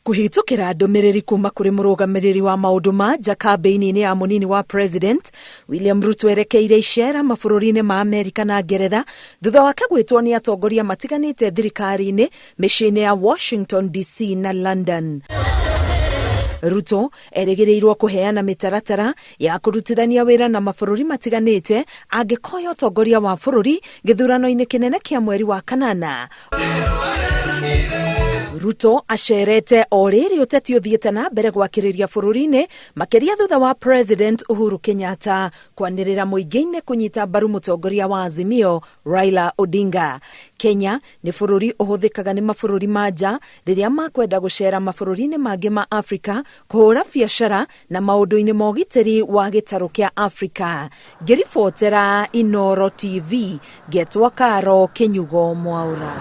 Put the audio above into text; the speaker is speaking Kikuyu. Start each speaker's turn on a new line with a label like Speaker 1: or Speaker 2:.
Speaker 1: Kũhĩtũkĩra ndũmĩrĩri kuma kũrĩ mũrũgamĩrĩri wa maũndũ ma nja kambĩini-inĩ ya mũnini wa president William Ruto erekeire icera mabũrũri-inĩ ma Amerika na Ngeretha thutha wake gwĩtwo nĩ atongoria matiganĩte thirikari-inĩ mĩciĩ-inĩ ya Washington DC na London. Ruto erĩgĩrĩirwo kũheana mĩtaratara ya kũrutithania wĩra na mabũrũri matiganĩte angĩkoya ũtongoria wa bũrũri gĩthurano-inĩ kĩnene kĩa mweri wa kanana. Ruto acerete o rĩrĩ ũteti ũthiĩte na mbere gwakĩrĩria bũrũri-inĩ makĩria thutha wa President Uhuru Kenyatta kwanĩrĩra mũingĩ-inĩ kũnyita mbaru mũtongoria wa Azimio Raila Odinga. Kenya nĩ bũrũri ũhũthĩkaga nĩ mabũrũri ma nja rĩrĩa makwenda gũcera mabũrũri-inĩ mangĩ ma Afrika kũhũra biacara na maũndũ-inĩ ma ũgitĩri wa gĩtarũ kĩa Afrika. Ngĩribotera Inooro TV, ngetwo Karo Kĩnyugo Mwaũra.